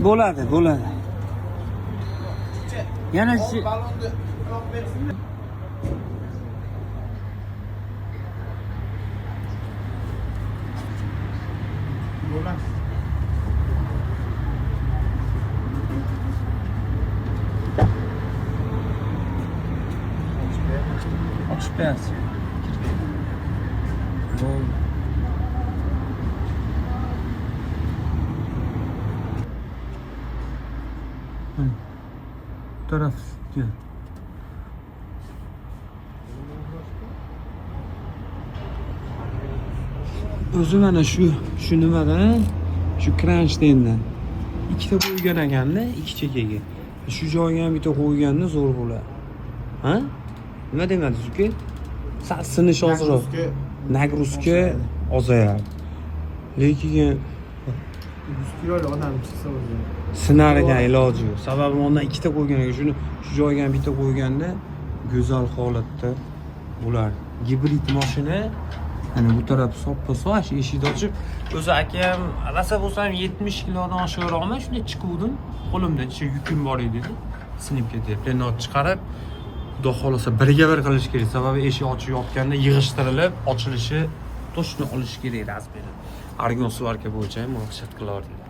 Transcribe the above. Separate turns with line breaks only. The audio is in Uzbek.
Bo'ladi, bo'ladi. Yana
Balonni olib bersin. Bo'ladi.
Ochib berasiz. Bo'ldi. Mana, bu taraf sutga. O'zi mana shu nimadan, shu kronshteyndan ikkita qo'ygan ekanda, ikki chekkaga. Shu joyga ham bitta qo'yganda zo'r bo'ladi. Ha? Nima demadingiz, uka? Sal sinish ozroq. Нагрузка ozayadi. Lekin
100 kiloli odam chiqsa o'zi.
Sinar ekan, iloji yo'q. Sababi undan ikkita qo'ygan ekan. Shuni shu joyga ham bitta qo'yganda go'zal holatda bo'lar. Gibrid mashina, ana bu taraf soppa sog', shu eshikni ochib, o'zi akam rosa bo'lsa ham 70 kilodan oshiqroqman, shunday chiquvdim. Qo'limda shu yukim bor edi dedi. Sinib ketyapti. Endi chiqarib, xudo xohlasa birga bir qilish kerak. Sababi eshik ochib yopganda yig'ishtirilib ochilishi точно olish kerak razmeri. Argon сварка bo'yicha ham murojaat qilaveringlar.